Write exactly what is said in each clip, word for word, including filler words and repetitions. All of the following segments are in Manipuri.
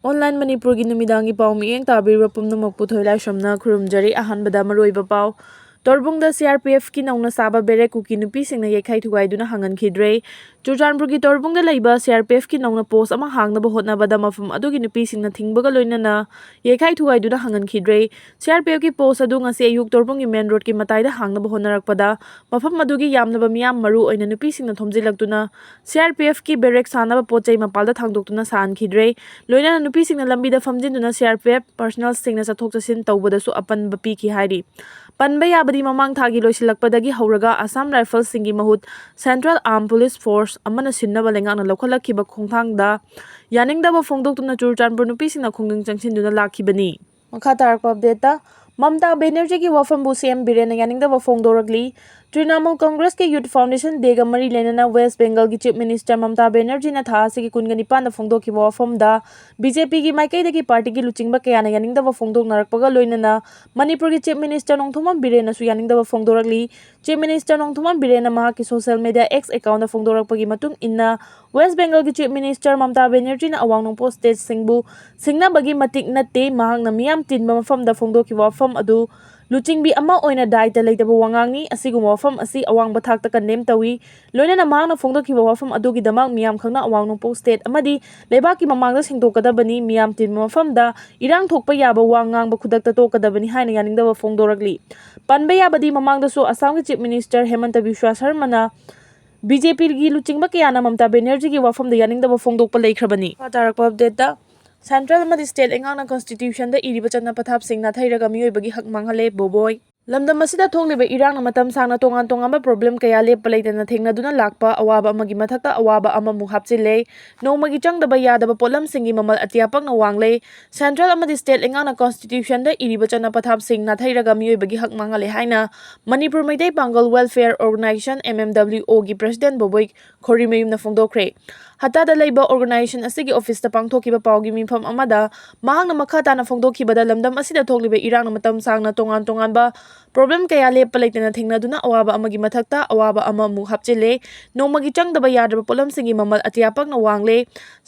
Online ꯃꯅꯤꯄꯨꯔꯒꯤ ꯅꯨꯃꯤꯗꯥꯡꯒꯤ ꯄꯥꯎ ꯃꯤꯠꯌꯦꯡ ꯇꯥꯕꯤꯔꯤꯕ ꯄꯨꯝꯅꯃꯛꯄꯨ ꯊꯣꯏꯂꯥꯏꯁꯝꯅ ꯈꯨꯔꯨꯝꯖꯔꯤ꯫ ꯑꯍꯥꯟꯕꯗ ꯃꯔꯨꯑꯣꯏꯕ ꯄꯥꯎ꯫ ꯇꯣꯔꯕꯨꯡꯗ ꯁꯤ ꯑꯥꯔ ꯄꯤ ꯑꯦꯐꯀꯤ ꯅꯧꯅ ꯁꯥꯕ ꯕꯦꯔꯦꯛ ꯀꯨꯀꯤ ꯅꯨꯄꯤꯁꯤꯡꯅ ꯌꯩꯈꯥꯏ ꯊꯨꯒꯥꯏꯗꯨꯅ ꯍꯥꯡꯍꯟꯈꯤꯗ꯭ꯔꯦ꯫ ꯆꯨꯔꯆꯥꯟꯄꯨꯔꯒꯤ ꯇꯣꯔꯕꯨꯡꯗ ꯂꯩꯕ ꯁꯤ ꯑꯥꯔ ꯄꯤ ꯑꯦꯐꯀꯤ ꯅꯧꯅ ꯄꯣꯁ ꯑꯃ ꯍꯥꯡꯅꯕ ꯍꯣꯠꯅꯕꯗ ꯃꯐꯝ ꯑꯗꯨꯒꯤ ꯅꯨꯄꯤꯁꯤꯡꯅ ꯊꯤꯡꯕꯒ ꯂꯣꯏꯅꯅ ꯌꯩꯈꯥꯏ ꯊꯨꯒꯥꯏꯗꯨꯅ ꯍꯥꯡꯍꯟꯈꯤꯗ꯭ꯔꯦ꯫ ꯁꯤ ꯑꯥꯔ ꯄꯤ ꯑꯦꯐꯀꯤ ꯄꯣꯁ ꯑꯗꯨ ꯉꯁꯤ ꯑꯌꯨꯛ ꯇꯣꯔꯕꯨꯡꯒꯤ ꯃꯦꯟ ꯔꯣꯗꯀꯤ ꯃꯇꯥꯏꯗ ꯍꯥꯡꯅꯕ ꯍꯣꯠꯅꯔꯛꯄꯗ ꯃꯐꯝ ꯑꯗꯨꯒꯤ ꯌꯥꯝꯂꯕ ꯃꯤꯌꯥꯝ, ꯃꯔꯨ ꯑꯣꯏꯅ ꯅꯨꯄꯤꯁꯤꯡꯅ ꯊꯣꯝꯖꯤꯜꯂꯛꯇꯨꯅ ꯁꯤ ꯑꯥꯔ ꯄꯤ ꯑꯦꯐꯀꯤ ꯕꯦꯔꯦꯛ ꯁꯥꯅꯕ ꯄꯣꯠ ꯆꯩ ꯃꯄꯥꯜꯗ ꯊꯥꯡꯗꯣꯛꯇꯨꯅ ꯁꯥꯍꯟꯈꯤꯗ꯭ꯔꯦ꯫ ꯂꯣꯏꯅꯅ ꯅꯨꯄꯤꯁꯤꯡꯅ ꯂꯝꯕꯤꯗ ꯐꯝꯖꯤꯟꯗꯨꯅ ꯁꯤ ꯑꯥꯔ ꯄꯤ ꯑꯦꯐ ꯄꯔꯁꯅꯦꯜꯁꯤꯡꯅ ꯆꯠꯊꯣꯛ ꯆꯠꯁꯤꯟ ꯇꯧꯕꯗꯁꯨ ꯑꯄꯟꯕ ꯄꯤꯈꯤ ꯍꯥꯏꯔꯤ꯫ ꯄꯟꯕ ꯌꯥꯕꯗꯤ, ꯃꯃꯥꯡ ꯊꯥꯒꯤ ꯂꯣꯏꯁꯤꯜꯂꯛꯄꯗꯒꯤ ꯍꯧꯔꯒ ꯑꯁꯥꯝ ꯔꯥꯏꯐꯜꯁꯤꯡꯒꯤ ꯃꯍꯨꯠ ꯁꯦꯟꯇ꯭ꯔꯦꯜ ꯑꯥꯔꯝ ꯄꯨꯂꯤꯁ ꯐꯣꯔꯁ ꯑꯃꯅ ꯁꯤꯟꯅꯕ ꯂꯩꯉꯥꯛꯅ ꯂꯧꯈꯠꯂꯛꯈꯤꯕ ꯈꯣꯡꯊꯥꯡꯗ ꯌꯥꯅꯤꯡꯗꯕ ꯐꯣꯡꯗꯣꯛꯇꯨꯅ ꯆꯨꯔꯆꯥꯟꯄꯨꯔ ꯅꯨꯄꯤꯁꯤꯡꯅ ꯈꯣꯡꯖꯪ ꯆꯪꯁꯤꯟꯗꯨꯅ ꯂꯥꯛꯈꯤꯕꯅꯤ꯫ ꯃꯈꯥ ꯇꯥꯔꯛꯄ ꯑꯞꯗꯦꯠꯇ, ꯃꯃꯇꯥ ꯕꯦꯅꯔꯖꯤꯒꯤ ꯋꯥꯐꯝꯕꯨ ꯁꯤ ꯑꯦꯝ ꯕꯤꯔꯦꯟꯅ ꯌꯥꯅꯤꯡꯗꯕ ꯐꯣꯡꯗꯣꯔꯛꯂꯤ꯫ ꯇ꯭ꯔꯤꯅꯥꯃꯨꯜ ꯀꯪꯒ꯭ꯔꯦꯁꯀꯤ ꯌꯨꯠ ꯐꯥꯎꯟꯗꯦꯁꯟ ꯗꯦꯒ ꯃꯔꯤ ꯂꯩꯅꯅ ꯋꯦꯁ ꯕꯦꯡꯒꯜꯒꯤ ꯆꯤꯐ ꯃꯤꯅꯤꯁꯇꯔ ꯃꯃꯇꯥ ꯕꯦꯅꯔꯖꯤꯅ ꯊꯥ ꯑꯁꯤꯒꯤ ꯀꯨꯟꯒ ꯅꯤꯄꯥꯟꯗ ꯐꯣꯡꯗꯣꯛꯈꯤꯕ ꯋꯥꯐꯝꯗ ꯕꯤ ꯖꯦ ꯄꯤꯒꯤ ꯃꯥꯏꯀꯩꯗꯒꯤ ꯄꯥꯔꯇꯤꯒꯤ ꯂꯨꯆꯤꯡꯕ ꯀꯌꯥꯅ ꯌꯥꯅꯤꯡꯗꯕ ꯐꯣꯡꯗꯣꯛꯅꯔꯛꯄꯒ ꯂꯣꯏꯅꯅ ꯃꯅꯤꯄꯨꯔꯒꯤ ꯆꯤꯐ ꯃꯤꯅꯤꯁꯇꯔ ꯅꯣꯡꯊꯣꯝꯕꯝ ꯕꯤꯔꯦꯟꯅꯁꯨ ꯌꯥꯅꯤꯡꯗꯕ ꯐꯣꯡꯗꯣꯔꯛꯂꯤ꯫ ꯆꯤꯐ ꯃꯤꯅꯤꯁꯇꯔ ꯅꯣꯡꯊꯣꯝꯕꯝ ꯕꯤꯔꯦꯟꯅ ꯃꯍꯥꯛꯀꯤ ꯁꯣꯁꯤꯌꯦꯜ ꯃꯤꯗꯤꯌꯥ ꯑꯦꯛꯁ ꯑꯦꯀꯥꯎꯟꯗ ꯐꯣꯡꯗꯣꯔꯛꯄꯒꯤ ꯃꯇꯨꯡ ꯏꯟꯅ, ꯋꯦꯁ ꯕꯦꯡꯒꯜꯒꯤ ꯆꯤꯐ ꯃꯤꯅꯤꯁꯇꯔ ꯃꯃꯇꯥ ꯕꯦꯅꯔꯖꯤꯅ ꯑꯋꯥꯡ ꯅꯣꯡꯄꯣꯛ ꯁ꯭ꯇꯦꯠꯁꯤꯡꯕꯨ ꯁꯤꯡꯅꯕꯒꯤ ꯃꯇꯤꯛ ꯅꯠꯇꯦ, ꯃꯍꯥꯛꯅ ꯃꯤꯌꯥꯝ ꯇꯤꯟꯕ ꯃꯐꯝꯗ ꯐꯣꯡꯗꯣꯛꯈꯤꯕ ꯋꯥꯐꯝ ꯑꯗꯨ ꯂꯨꯆꯤꯡꯕꯤ ꯑꯃ ꯑꯣꯏꯅ ꯗꯥꯏꯇ ꯂꯩꯇꯕ ꯋꯥꯉꯥꯡꯅꯤ꯫ ꯑꯁꯤꯒꯨꯝꯕ ꯋꯥꯐꯝ ꯑꯁꯤ ꯑꯋꯥꯡꯕ ꯊꯥꯛꯇ ꯀꯟꯗꯦꯝ ꯇꯧꯏ꯫ ꯂꯣꯏꯅꯅ ꯃꯍꯥꯛꯅ ꯐꯣꯡꯗꯣꯛꯈꯤꯕ ꯋꯥꯐꯝ ꯑꯗꯨꯒꯤꯗꯃꯛ ꯃꯤꯌꯥꯝ ꯈꯪꯅ ꯑꯋꯥꯡ ꯅꯣꯡꯄꯣꯛ ꯁ꯭ꯇꯦꯠ ꯑꯃꯗꯤ ꯂꯩꯕꯥꯛꯀꯤ ꯃꯃꯥꯡꯗ ꯁꯦꯡꯗꯣꯛꯀꯗꯕꯅꯤ꯫ ꯃꯤꯌꯥꯝ ꯇꯤꯟꯕ ꯃꯐꯝꯗ ꯏꯔꯥꯡ ꯊꯣꯛꯄ ꯌꯥꯕ ꯋꯥ ꯉꯥꯡꯕ ꯈꯨꯗꯛꯇ ꯇꯣꯛꯀꯗꯕꯅꯤ ꯍꯥꯏꯅ ꯌꯥꯅꯤꯡꯗꯕ ꯐꯣꯡꯗꯣꯔꯛꯂꯤ꯫ ꯄꯟꯕ ꯌꯥꯕꯗꯤ, ꯃꯃꯥꯡꯗꯁꯨ ꯑꯁꯥꯝꯒꯤ ꯆꯤꯐ ꯃꯤꯅꯤꯁꯇꯔ ꯍꯦꯃꯟꯇ ꯕꯤꯁ꯭ꯋꯥ ꯁꯔꯃꯅ ꯕꯤ ꯖꯦ ꯄꯤꯒꯤ ꯂꯨꯆꯤꯡꯕ ꯀꯌꯥꯅ ꯃꯃꯇꯥ ꯕꯦꯅꯔꯖꯤꯒꯤ ꯋꯥꯐꯝꯗ ꯌꯥꯅꯤꯡꯗꯕ ꯐꯣꯡꯗꯣꯛꯄ ꯂꯩꯈ꯭ꯔꯕꯅꯤ꯫ ꯃꯈꯥ ꯇꯥꯔꯛꯄ ꯑꯞꯗꯦꯠꯇ, ꯁꯦꯟꯇ꯭ꯔꯦꯜ ꯑꯃꯗꯤ ꯁ꯭ꯇꯦꯠ ꯂꯩꯉꯥꯛꯅ ꯀꯟꯁꯇꯤꯇ꯭ꯌꯨꯁꯟꯗ ꯏꯔꯤꯕ ꯆꯠꯅ ꯄꯊꯥꯞꯁꯤꯡ ꯅꯥꯊꯩꯔꯒ ꯃꯤꯑꯣꯏꯕꯒꯤ ꯍꯛ ꯃꯥꯡꯍꯜꯂꯦ, ꯕꯣꯕꯣꯏ꯫ ꯂꯝꯗꯝ ꯑꯁꯤꯗ ꯊꯣꯛꯂꯤꯕ ꯏꯔꯥꯡꯅ ꯃꯇꯝ ꯁꯥꯡꯅ ꯇꯣꯉꯥꯟ ꯇꯣꯉꯥꯟꯕ ꯄ꯭ꯔꯣꯕ꯭ꯂꯦꯝ ꯀꯌꯥ ꯂꯦꯞꯄ ꯂꯩꯇꯅ ꯊꯦꯡꯅꯗꯨꯅ ꯂꯥꯛꯄ ꯑꯋꯥꯕ ꯑꯃꯒꯤ ꯃꯊꯛꯇ ꯑꯋꯥꯕ ꯑꯃꯃꯨꯛ ꯍꯥꯞꯆꯤꯜꯂꯦ꯫ ꯅꯣꯡꯃꯒꯤ ꯆꯪꯗꯕ ꯌꯥꯗꯕ ꯄꯣꯠꯂꯝꯁꯤꯡꯒꯤ ꯃꯃꯜ ꯑꯇꯤꯌꯥ ꯄꯛꯅ ꯋꯥꯡꯂꯦ꯫ ꯁꯦꯟꯇ꯭ꯔꯦꯜ ꯑꯃꯗꯤ ꯁ꯭ꯇꯦꯠ ꯂꯩꯉꯥꯛꯅ ꯀꯟꯁꯇꯤꯇ꯭ꯌꯨꯁꯟꯗ ꯏꯔꯤꯕ ꯆꯠꯅ ꯄꯊꯥꯞꯁꯤꯡ ꯅꯥꯊꯩꯔꯒ ꯃꯤꯑꯣꯏꯕꯒꯤ ꯍꯛ ꯃꯥꯡꯍꯜꯂꯦ ꯍꯥꯏꯅ Manipur Meitei Pangal welfare organisation, M M W ꯑꯣꯒꯤ ꯄ꯭ꯔꯦꯁꯤꯗꯦꯟ ꯕꯣꯕꯣꯏ ꯈꯣꯔꯤꯃꯌꯨꯝꯅ ꯐꯣꯡꯗꯣꯛꯈ꯭ꯔꯦ꯫ ꯍꯇꯥꯗ ꯂꯩꯕ ꯑꯣꯔꯒꯅꯥꯏꯖꯦꯁꯟ ꯑꯁꯤꯒꯤ ꯑꯣꯐꯤꯁꯇ ꯄꯥꯡꯊꯣꯛꯈꯤꯕ ꯄꯥꯎꯒꯤ ꯃꯤꯐꯝ ꯑꯃꯗ ꯃꯍꯥꯛꯅ ꯃꯈꯥ ꯇꯥꯅ ꯐꯣꯡꯗꯣꯛꯈꯤꯕꯗ, ꯂꯝꯗꯝ ꯑꯁꯤꯗ ꯊꯣꯛꯂꯤꯕ ꯏꯔꯥꯡꯅ ꯃꯇꯝ ꯁꯥꯡꯅ ꯇꯣꯉꯥꯟ ꯇꯣꯉꯥꯟꯕ ꯄ꯭ꯔꯣꯕ꯭ꯂꯦꯝ ꯀꯌꯥ ꯂꯦꯞꯄ ꯂꯩꯇꯅ ꯊꯦꯡꯅꯗꯨꯅ ꯑꯋꯥꯕ ꯑꯃꯒꯤ ꯃꯊꯛꯇ ꯑꯋꯥꯕ ꯑꯃꯃꯨꯛ ꯍꯥꯞꯆꯤꯜꯂꯦ꯫ ꯅꯣꯡꯃꯒꯤ ꯆꯪꯗꯕ ꯌꯥꯗ꯭ꯔꯕ ꯄꯣꯠꯂꯝꯁꯤꯡꯒꯤ ꯃꯃꯜ ꯑꯇꯤꯌꯥ ꯄꯛꯅ ꯋꯥꯡꯂꯦ꯫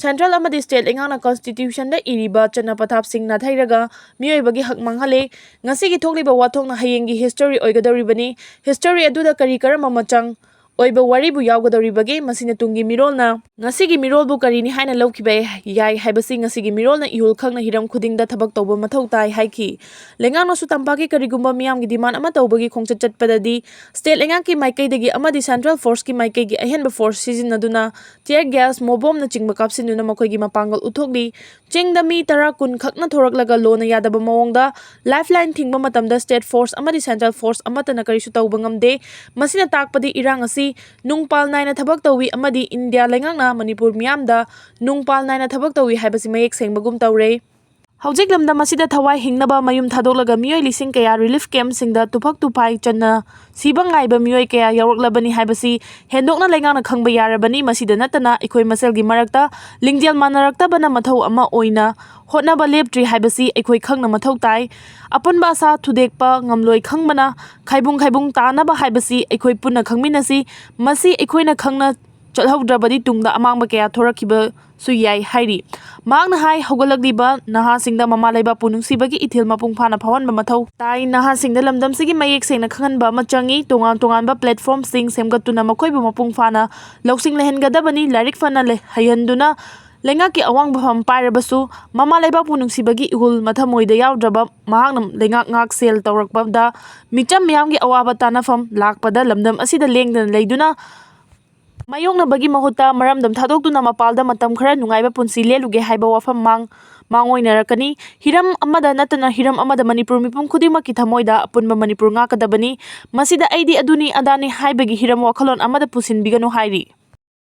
ꯁꯦꯟꯇ꯭ꯔꯦꯜ ꯑꯃꯗꯤ ꯁ꯭ꯇꯦꯠ ꯂꯩꯉꯥꯛꯅ ꯀꯟꯁꯇꯤꯇ꯭ꯌꯨꯁꯟꯗ ꯏꯔꯤꯕ ꯆꯠꯅ ꯄꯊꯥꯞꯁꯤꯡ ꯅꯥꯊꯩꯔꯒ ꯃꯤꯑꯣꯏꯕꯒꯤ ꯍꯛ ꯃꯥꯡꯍꯜꯂꯦ꯫ ꯉꯁꯤꯒꯤ ꯊꯣꯛꯂꯤꯕ ꯋꯥꯊꯣꯛꯅ ꯍꯌꯦꯡꯒꯤ ꯍꯤꯁꯇꯣꯔꯤ ꯑꯣꯏꯒꯗꯧꯔꯤꯕꯅꯤ꯫ ꯍꯤꯁꯇꯣꯔꯤ ꯑꯗꯨꯗ ꯀꯔꯤ ꯀꯔꯝꯕ ꯃꯆꯪ ꯑꯣꯏꯕ ꯋꯥꯔꯤꯕꯨ ꯌꯥꯎꯒꯗꯧꯔꯤꯕꯒꯦ? ꯃꯁꯤꯅ ꯇꯨꯡꯒꯤ ꯃꯤꯔꯣꯜꯅ, ꯉꯁꯤꯒꯤ ꯃꯤꯔꯣꯜꯕꯨ ꯀꯔꯤꯅꯤ ꯍꯥꯏꯅ ꯂꯧꯈꯤꯕ ꯌꯥꯏ ꯍꯥꯏꯕꯁꯤ ꯉꯁꯤꯒꯤ ꯃꯤꯔꯣꯜꯅ ꯏꯍꯨꯜ ꯈꯪꯅ ꯍꯤꯔꯝ ꯈꯨꯗꯤꯡꯗ ꯊꯕꯛ ꯇꯧꯕ ꯃꯊꯧ ꯇꯥꯏ ꯍꯥꯏꯈꯤ꯫ ꯂꯩꯉꯥꯛꯅꯁꯨ ꯇꯝꯄꯥꯛꯀꯤ ꯀꯔꯤꯒꯨꯝꯕ ꯃꯤꯌꯥꯝꯒꯤ ꯗꯤꯃꯥꯟ ꯑꯃ ꯇꯧꯕꯒꯤ ꯈꯣꯡꯆꯠ ꯆꯠꯄꯗꯗꯤ ꯁ꯭ꯇꯦꯠ ꯂꯩꯉꯥꯛꯀꯤ ꯃꯥꯏꯀꯩꯗꯒꯤ ꯑꯃꯗꯤ ꯁꯦꯟꯇ꯭ꯔꯦꯜ ꯐꯣꯔꯁꯀꯤ ꯃꯥꯏꯀꯩꯒꯤ ꯑꯍꯦꯟꯕ ꯐꯣꯔꯁ ꯁꯤꯖꯤꯟꯅꯗꯨꯅ ꯇꯤꯌꯔ ꯒ꯭ꯌꯥꯁ, ꯃꯣꯕꯣꯝꯅꯆꯤꯡꯕ ꯀꯥꯞꯁꯤꯟꯗꯨꯅ ꯃꯈꯣꯏꯒꯤ ꯃꯄꯥꯡꯒꯜ ꯎꯠꯊꯣꯛꯂꯤ꯫ ꯆꯤꯡꯗ ꯃꯤ ꯇꯔꯥ ꯀꯨꯟ ꯈꯛꯅ ꯊꯣꯔꯛꯂꯒ ꯂꯣꯟꯅ ꯌꯥꯗꯕ ꯃꯑꯣꯡꯗ ꯂꯥꯏꯐ ꯂꯥꯏꯟ ꯊꯤꯡꯕ ꯃꯇꯝꯗ ꯁ꯭ꯇꯦꯠ ꯐꯣꯔꯁ ꯑꯃꯗꯤ ꯁꯦꯟꯇ꯭ꯔꯦꯜ ꯐꯣꯔꯁ ꯑꯃꯠꯇꯅ ꯀꯔꯤꯁꯨ ꯇꯧꯕ ꯉꯝꯗꯦ꯫ ꯃꯁꯤꯅ ꯇꯥꯛꯄꯗꯤ ꯏꯔꯥꯡ ꯑꯁꯤ ꯅꯨꯡꯄꯥꯜ ꯅꯥꯏꯅ ꯊꯕꯛ ꯇꯧꯏ ꯑꯃꯗꯤ ꯏꯟꯗꯤꯌꯥ ꯂꯩꯉꯥꯛꯅ ꯃꯅꯤꯄꯨꯔ ꯃꯤꯌꯥꯝꯗ ꯅꯨꯡꯄꯥꯜ ꯅꯥꯏꯅ ꯊꯕꯛ ꯇꯧꯏ ꯍꯥꯏꯕꯁꯤ ꯃꯌꯦꯛ ꯁꯦꯡꯕꯒꯨꯝ ꯇꯧꯔꯦ꯫ ꯍꯧꯖꯤꯛ ꯂꯝꯗꯝ ꯑꯁꯤꯗ ꯊꯋꯥꯏ ꯍꯤꯡꯅꯕ ꯃꯌꯨꯝ ꯊꯥꯗꯣꯛꯂꯒ ꯃꯤꯑꯣꯏ ꯂꯤꯁꯤꯡ ꯀꯌꯥ ꯔꯤꯂꯤꯐ ꯀꯦꯝꯞꯁꯤꯡꯗ ꯇꯨꯐꯛ ꯇꯨꯐꯥꯏ ꯆꯟꯅ ꯁꯤꯕ ꯉꯥꯏꯕ ꯃꯤꯑꯣꯏ ꯀꯌꯥ ꯌꯥꯎꯔꯛꯂꯕꯅꯤ ꯍꯥꯏꯕꯁꯤ ꯍꯦꯟꯗꯣꯛꯅ ꯂꯩꯉꯥꯛꯅ ꯈꯪꯕ ꯌꯥꯔꯕꯅꯤ꯫ ꯃꯁꯤꯗ ꯅꯠꯇꯅ ꯑꯩꯈꯣꯏ ꯃꯁꯦꯜꯒꯤ ꯃꯔꯛꯇ ꯂꯤꯡꯖꯦꯜ ꯃꯥꯟꯅꯔꯛꯇꯕꯅ ꯃꯊꯧ ꯑꯃ ꯑꯣꯏꯅ ꯍꯣꯠꯅꯕ ꯂꯦꯞꯇ꯭ꯔꯤ ꯍꯥꯏꯕꯁꯤ ꯑꯩꯈꯣꯏ ꯈꯪꯅ ꯃꯊꯧ ꯇꯥꯏ꯫ ꯑꯄꯨꯟꯕ ꯑꯁꯥ ꯊꯨꯗꯦꯛꯄ ꯉꯝꯂꯣꯏ ꯈꯪꯕꯅ ꯈꯥꯏꯕꯨꯡ ꯈꯥꯏꯕꯨꯡ ꯇꯥꯅꯕ ꯍꯥꯏꯕꯁꯤ ꯑꯩꯈꯣꯏ ꯄꯨꯟꯅ ꯈꯪꯃꯤꯟꯅꯁꯤ꯫ ꯃꯁꯤ ꯑꯩꯈꯣꯏꯅ ꯈꯪꯅ ꯆꯠꯍꯧꯗ꯭ꯔꯕꯗꯤ ꯇꯨꯡꯗ ꯑꯃꯥꯡꯕ ꯀꯌꯥ ꯊꯣꯔꯛꯈꯤꯕꯁꯨ ꯌꯥꯏ ꯍꯥꯏꯔꯤ꯫ ꯃꯍꯥꯛꯅ ꯍꯥꯏ, ꯍꯧꯒꯠꯂꯛꯂꯤꯕ ꯅꯍꯥꯁꯤꯡꯗ ꯃꯃꯥ ꯂꯩꯕꯥꯛꯄꯨ ꯅꯨꯡꯁꯤꯕꯒꯤ ꯏꯊꯤꯜ ꯃꯄꯨꯡ ꯐꯥꯅ ꯐꯥꯎꯍꯟꯕ ꯃꯊꯧ ꯇꯥꯏ꯫ ꯅꯍꯥꯁꯤꯡꯗ ꯂꯝꯗꯝꯁꯤꯒꯤ ꯃꯌꯦꯛ ꯁꯦꯡꯅ ꯈꯪꯍꯟꯕ ꯑꯃ ꯆꯪꯏ꯫ ꯇꯣꯉꯥꯟ ꯇꯣꯉꯥꯟꯕ ꯄ꯭ꯂꯦꯠꯐꯣꯔꯝꯁꯤꯡ ꯁꯦꯝꯒꯠꯇꯨꯅ ꯃꯈꯣꯏꯕꯨ ꯃꯄꯨꯡ ꯐꯥꯅ ꯂꯧꯁꯤꯡ ꯂꯩꯍꯟꯒꯗꯕꯅꯤ꯫ ꯂꯥꯏꯔꯤꯛ ꯐꯅ ꯂꯩ-, ꯍꯩꯍꯟꯗꯨꯅ ꯂꯩꯉꯥꯛꯀꯤ ꯑꯋꯥꯡꯕ ꯐꯝ ꯄꯥꯏꯔꯕꯁꯨ ꯃꯃꯥ ꯂꯩꯕꯥꯛꯄꯨ ꯅꯨꯡꯁꯤꯕꯒꯤ ꯏꯍꯨꯜ ꯃꯊꯃꯣꯏꯗ ꯌꯥꯎꯗ꯭ꯔꯕ ꯃꯍꯥꯛꯅ ꯂꯩꯉꯥꯛ ꯉꯥꯛ ꯁꯦꯜ ꯇꯧꯔꯛꯄꯗ ꯃꯤꯆꯝ ꯃꯤꯌꯥꯝꯒꯤ ꯑꯋꯥꯕ ꯇꯥꯅꯐꯝ ꯂꯥꯛꯄꯗ ꯂꯝꯗꯝ ꯑꯁꯤꯗ ꯂꯦꯡꯗꯅ ꯂꯩꯗꯨꯅ ꯃꯥꯌꯣꯛꯅꯕꯒꯤ ꯃꯍꯨꯠꯇ ꯃꯔꯝꯗꯝ ꯊꯥꯗꯣꯛꯇꯨꯅ ꯃꯄꯥꯜꯗ ꯃꯇꯝ ꯈꯔ ꯅꯨꯡꯉꯥꯏꯕ ꯄꯨꯟꯁꯤ ꯂꯦꯜꯂꯨꯒꯦ ꯍꯥꯏꯕ ꯋꯥꯐꯝ ꯃꯥꯡ-, ꯃꯥꯡꯑꯣꯏꯅꯔꯛꯀꯅꯤ꯫ ꯍꯤꯔꯝ ꯑꯃꯗ ꯅꯠꯇꯅ ꯍꯤꯔꯝ ꯑꯃꯗ ꯃꯅꯤꯄꯨꯔ ꯃꯤꯄꯨꯝ ꯈꯨꯗꯤꯡꯃꯛꯀꯤ ꯊꯃꯣꯏꯗ ꯑꯄꯨꯟꯕ ꯃꯅꯤꯄꯨꯔ ꯉꯥꯛꯀꯗꯕꯅꯤ꯫ ꯃꯁꯤꯗ ꯑꯩꯗꯤ ꯑꯗꯨꯅꯤ ꯑꯗꯥꯅꯤ ꯍꯥꯏꯕꯒꯤ ꯍꯤꯔꯝ ꯋꯥꯈꯜꯂꯣꯟ ꯑꯃꯗ ꯄꯨꯁꯤꯟꯕꯤꯒꯅꯨ ꯍꯥꯏꯔꯤ꯫